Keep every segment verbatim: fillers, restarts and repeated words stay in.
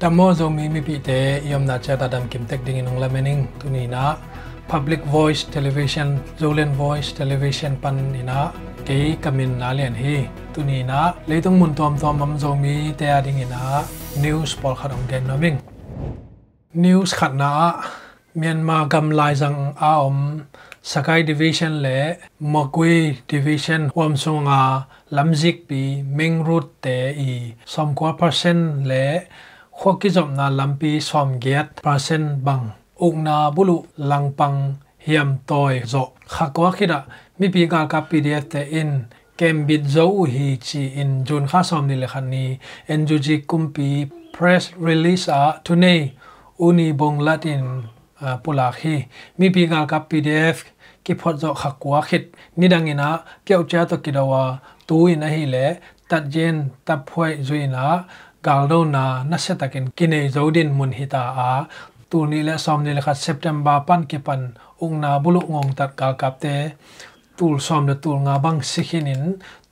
Tamo Zomi mipihte i omna ciat a damkim tek dingin hong lamen ing. Tuni in ah Public Voice Television, Zoland Voice Television pan in ah kei ka min Na Lian hi. Tuni in ah leitung mun tuamtuam a om Zomite a dingin ah news pawlkhat hong gen nuam ing. News khatna ah, Myanmar gam laizang a om Sagaing Division le Magway Division huam sunga lamzikpi main road te i sawmkua percent le khua kizopna lampi sawmgiat percent bang ukna buluh langpang hiamtawi zawh kha kua khit ah mipi galkap P D F te in kembit zo uh hi ci-in June kha sawmnih le khat ni N U G kumpi press release ah thunei U Ni Bong Lat in, aa, pulak hi. Mipi galkap P D F kiphot zawh kha kua khit nidang in ah pyaukcia tawh kido a, tu in ahih leh tatjen taphuaih zui in ah galdona nasiatakin kinei zo ding mun hi ta a, tul nih le sawmnih le khat September pan kipan ukna buluh ngongtat galkapte tul sawm le tul nga bang si khin in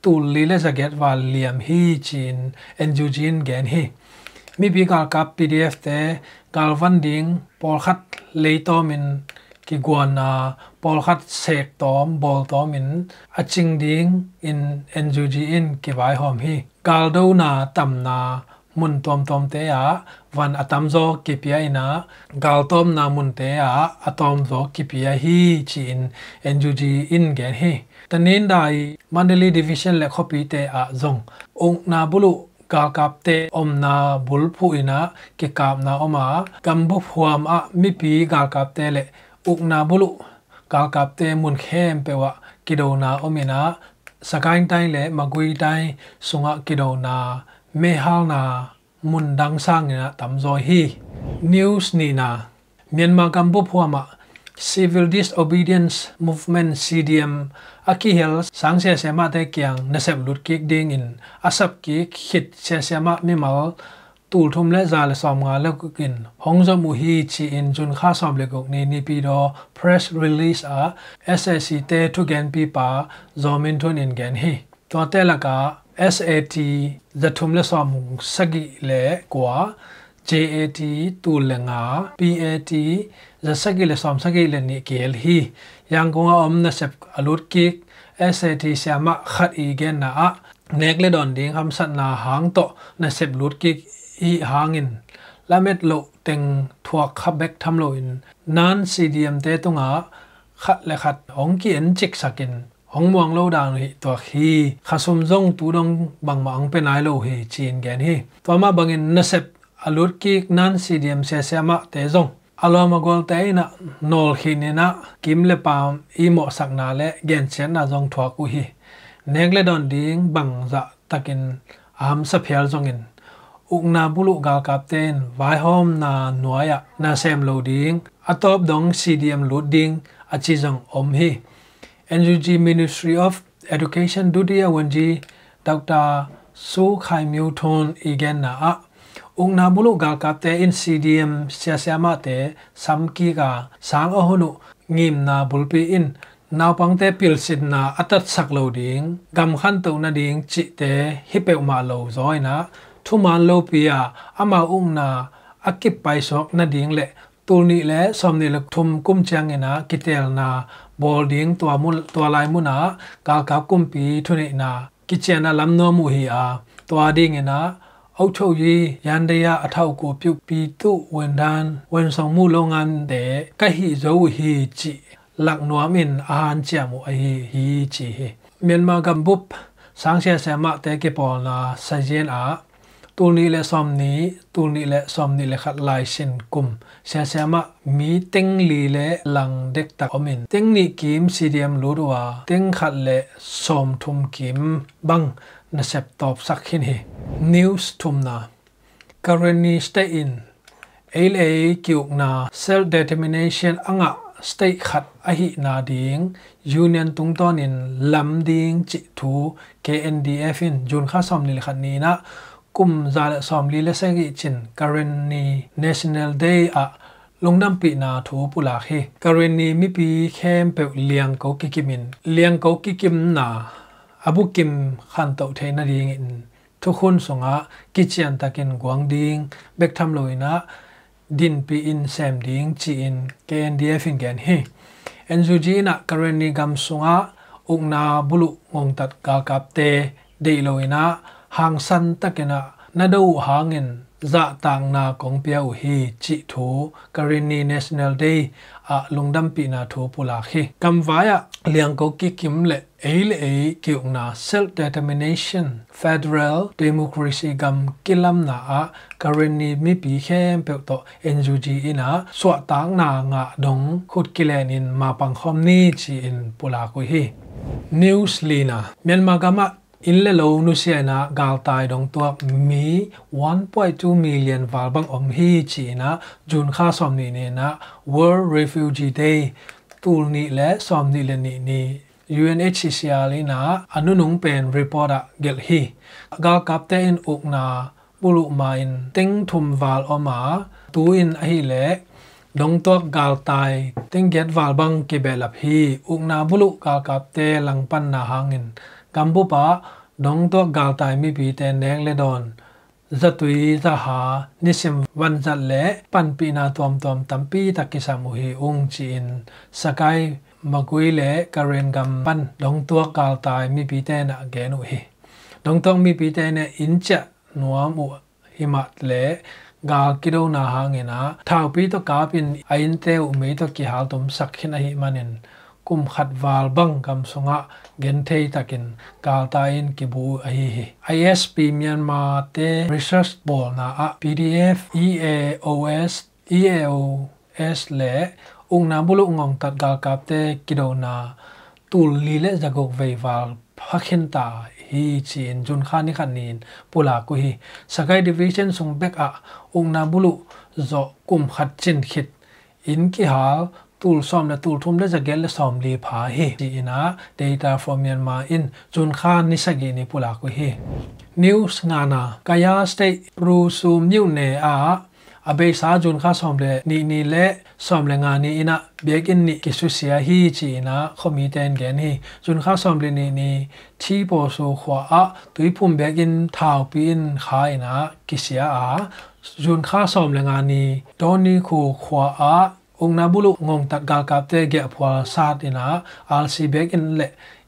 tul li le za giat val liam hi ci-in N U G in gen hi. Mipi galkap P D F te galvan ding pawlkhat leitawm in kiguan a, pawlkhat sektawm bawltawm in a cing dingin N U G in kivaihawm hi. Galdona tamna mun tuamtuamte ah van a tamzaw kipia in ah galtawmna munte ah a tawmzaw kipia hi ci-in N U G in gen hi. Tanindai Mandalay Division le khuapite ah zong ukna buluh galkapte omna bulphuh in ah kikapna om a, gambup huam ah mipi galkapte le ukna buluh galkapte mun khempeuh ah kidona om in ah Sagaing Taing le Magway Taing sungah kidona meihalna mun dang sangin ah tamzaw hi. News nihna, Myanmar gambup huam ah Civil Disobedience Movement, C D M, a kihel sang siasiamahte kiang nasep lutkik dingin a sapkik khit siasiamah mimal tul thum le za le sawmnga le guk in hong zom uh hi ci-in June kha sawm le guk ni Naypyidaw press release ah S A C te thugenpipa Zaw Min Thun in gen hi. Tuate lakah S A T za thum le sawm sagih le kua, J A T tul le nga, P A T za sagih le sawm sagih le nih kihel hi. Yangon a om nasep a lutkik S A T siamah khat i genna ah nek le dawn ding hamsatna hang tawh nasep lutkik i hangin lamet loh teng thuak kha bek tham loin nan C D M te tungah khat le khat hong ki-en ciksakin hong muang lo dan uh hi tuak hi. Khasum zong tu dong bangmah hong pia nai lo hi ci-in gen hi. Tua mah bangin nasep a lutkik nan C D M siasiamahte zong a lawm a gualte in ah nawlkhin in ah kim le paam i mawhsakna le gensiatna zong thuak uh hi. Nek le dawn ding bangzah takin a hamsa phial zongin ukna buluh galkapte in vaihawmna nuai-ah na sem lo ding, a tawp dong C D M lut ding a ci zong om hi. N U G Ministry of Education Duty Awanji Doctor Su Khai Myo Thon i genna ah ukna buluh galkapte in C D M siasiamahte samkik a, sang a hon uh ngimna bulpi in naupangte pilsinna a tatsak lo ding, gam khantoh nading cihte hi peuhmah lo zaw in ah thuman lopi a amau ukna a kip paisuak nading le tul nih le sawmnih le thum kum ciangin ah kiteelna bawl ding tua mun, tua lai munah galkap kumpi thuneihna kician a lam nuam uh hi a, tua dingin ah Aung Kyaw Htet Yandeya a thau ko piuh Pyithu Veendan Vensawngmulongan te ka hih zo uh hi cih lak nuam in a hanciam uh ahi hi ci hi. Myanmar gambup sang siasiamahte kipawlna sazian ah tul nih le sawmnih, tul nih le sawmnih le khat laisin kum siasiamah mi teng li le lang dektak om in teng nih kim C D M lut uh a, teng khat le sawmthum kim bang nasep tawpsak khin hi. News thumna, Karenni State in ei le ei ki-ukna self determination a ngah state khat ahihna ding union tungtawnin lam ding cih thu K N D F in June kha sawmnih le khat ni-in ah kum za le sawmli le sagih cin Karenni National Day ah lungdampihna thu pulak hi. Karenni mipi khempeuh liangko kikimin liangko kikimna a bukim khantoh theih nadingin thukhun sungah kiciantakin guang ding bek tham loinah dinpih in sem ding ci-in K N D F in gen hi. N U G inah Karenni gam sungah ukna buluh ngongtat galkapte deih loinah hangsan takinah na do uh hangin zahtakna kong pia uh hi cih thu Karenni National Day ah lungdampihna thu pulak hi. Gamvai ah liangko kikim le ei le ei kiukna, self determination, federal democracy gam kilamna ah Karenni mipi khempeuh tawh N U G inah suahtakna ngah dong khut kilenin mapang khawm ni ci-in pulak uh hi. News lina, Myanmar gamah inn le lo nusia inah galtai dongtuak mi one point two million val bang om hi ci-inah June kha sawm nih ni inah World Refugee Day, tul nih le sawm nih le nih ni U N H C R inah a nunung pen report ah gelh hi. Galkapte in ukna buluh ma-in teng thum val om a, tu-in ahileh dongtuak galtai teng giat val bang kibehlap hi. Ukna buluh galkapte langpanna hangin gambup ah dongtuak galtai mipite nek le dawn, zatui zaha, nisim vanzat le panpihna tuamtuam tampi tak kisam uh hi ung ci-in Sagaing, Magway le Karen gam pan dongtuak galtai mipite in a gen uh hi. Dongtuak mipite in inn ciah nuam uh hi mah le gal kidona hangin ah thaupi tawh kapin a innte uh mei tawh kihal tumsak khin ahih manin kum khat val bang gam sungah genthei takin galtai in kibu uh ahi hi. I S P Myanmar te research bawlna ah P D F, E A O S, E A O S le ukna buluh ngongtat galkapte kidona tul li le zaguk vei val pha khin ta hi ci-in June kha ni khat ni-in pulak uh hi. Sagaing Division sung bek ah ukna buluh zawh kum khat cin khit inn kihal tul sawm le tul thum le zagiat le sawm li pha hi ci-in ah Data for Myanmar in June kha ni sagih ni pulak uh hi. News ngana, Kayah State Pru Sum Nyune ah a beisa June kha sawm le nih ni le sawm le nga ni inah biakinn nih kisusia hi ci-in ah khuamite in gen hi. June kha sawm le nih ni Thiposu khua ah tuiphum biakinn thaupi in kha inah kisia a, June kha sawm le nga ni Dawnikhu khua ah ukna buluh ngongtat galkapte giahphual sat inah R C biakinn le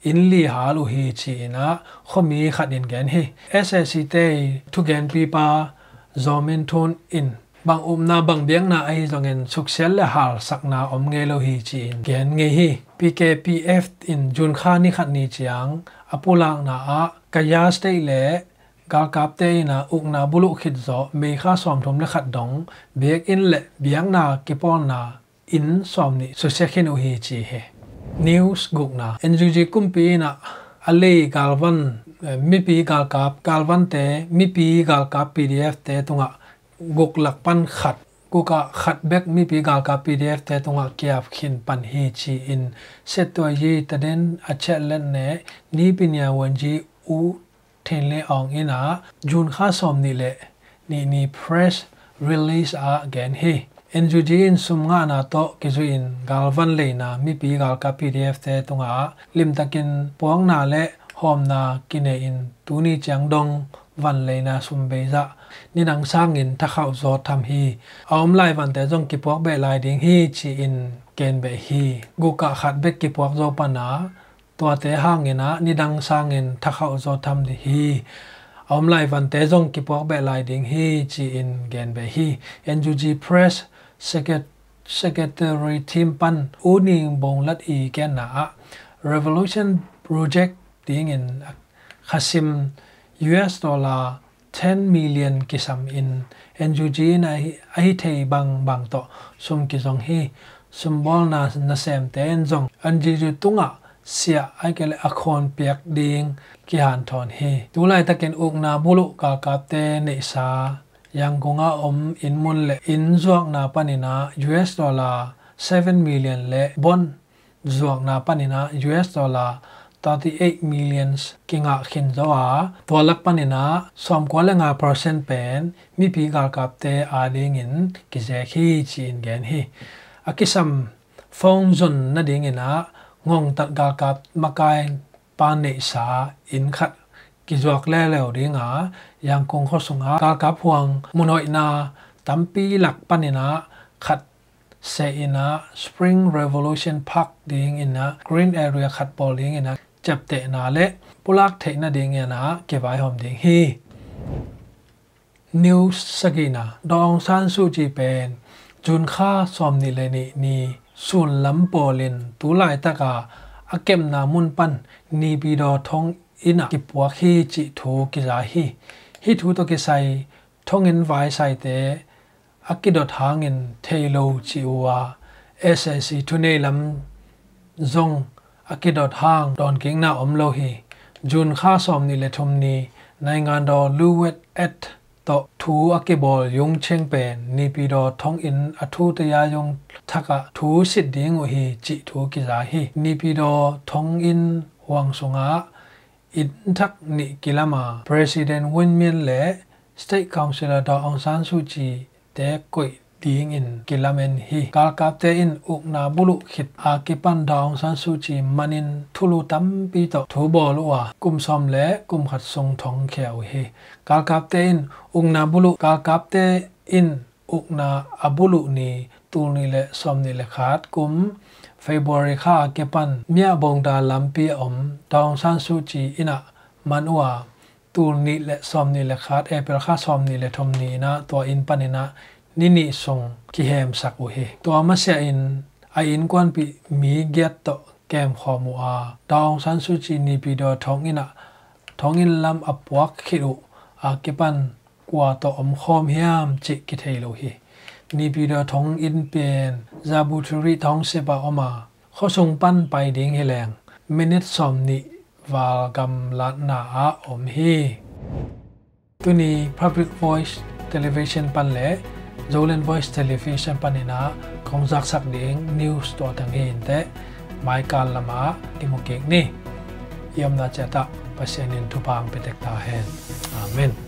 inn li hal uh hi ci-in ah khuami khat in gen hi. S A C te thugenpipa Zaw Min Thun in bang upna bang biakna ahi zongin suksiat le halsakna om ngei lo hi ci-in gen ngei hi. P K P F in June kha ni khat ni ciang a pulakna ah Kayah State le galkapte inah ukna buluh khit zawh May kha sawmthum le khat dong biakinn le biakna kipawlna inn sawm nih susia khin uh hi ci hi. News gukna, N U G kumpi inah a lei galvan, eh, mipi galkap, galvante mipi galkap P D F te tungah guk lak pan khat, guk ah khat bek mipi galkap P D F te tungah kiap khin pan hi ci-in Settuayi Taden a chet let ne Nipinya Wanji U Thinley Aung inah June kha sawm nih le nih ni press release ah gen hi. N U G in sum ngahna tawh kizui-in galvan leina mipi galkap P D F te tungah limtakin puakna le hawmna kinei-in tuni ciang dong van leina sum beizah nidang sangin thakhauh zaw tham hi. A om lai vante zong kipuak beh lai ding hi ci-in gen beh hi. Guk ah khat bek kipuak zaw pan a, tuate hangin ah nidang sangin thakhauh zaw tham dih hi. A om lai vante zong kipuak beh lai ding hi ci-in gen beh hi. N U G Press Secret-, Secretary Team pan U Ning Bong Lat i genna ah Revolution Project dingin khasim U S dollar ten million kisam in N U G in ahi, ahi thei bangbang tawh sum kizong hi. Sumbawlna nasemte in zong N U G tungah siah ahi kei le a khawn piak ding kihanthawn hi. Tulaitakin ukna buluh galkapte neihsa Yangon ah om inn mun le inn zuakna panin ah U S dollar seven million le bond zuakna panin ah U S dollar thirty eight millions kingah khin zo a, tua lak panin ah sawmkua le nga percent pen mipi galkapte adingin kizek hi ci-in gen hi. A kisam phone zon nadingin ah ngongtat galkap makai pa neihsa inn khat kizuak leuleu dinga, Yangon khuasungah galkap huang mun hoihna tampi lak paninah khat seh inah Spring Revolution Park dinginah green area khat bawl dinginah ciaptehna le pulak theihna dinginah kivaihawm ding hi. News sagihna, Daw Aung San Suu Kyi pen June kha sawmnih le nih ni sunlam pawlin tu laitaka a kepna mun pan Naypyidaw thong innah kipuak hi cih thu kiza hi. Hih thu tawh kisai thonginn vaisaite a kidot hangin thei lo ci uh a, S A C thunei lam zong a kidot hang dawnkikna om lo hi. June kha sawmnih le thum ni Naingandaw Luwet Act tawh thu a kibawl Yungcheng pen Naypyidaw thonginn a thu taya yung thakah thu sit ding uh hi cih thu kiza hi. Naypyidaw thonginn huang sungah inn thak nih kilama President Win Myint le State Councilor Daw Aung San Suu Kyi te koih dingin kilamen hi. Galkapte in ukna buluh khit a kipan Daw Aung San Suu Kyi manin thulu tampi tawh thu bawl uh a, kum sawm le kum khat sung thongkhia uh hi. Galkapte in ukna buluh, galkapte in ukna a buluh ni tul nih le sawmnih le khat kum February kha a kipan Myaboda lampi a om Daw Aung San Suu Kyi innah man uh a, tul nih le sawmnih le khat April kha sawmnih le thum ni innah tua inn paninah ni nih sung kihemsak uh hi. Tua masiah in a innkuanpih mi giat tawh kemkhawm uh a, Daw Aung San Suu Kyi Naypyidaw thong innah thonginn lam a puak khit uh a kipan kua tawh omkhawm hiam cih kithei lo hi. Naypyidaw thonginn pen Zabutari township ah om a, khuasung pan pai ding hileng minit sawmnih val gamlatna ah om hi. Tuni Public Voice Television pan le Zoland Voice Television paninah kong zaksak ding news tua teng hi inteh, maikal lamah kimu kik ni. I omna ciatah Pasian in thupha ang piatek ta hen. Amen.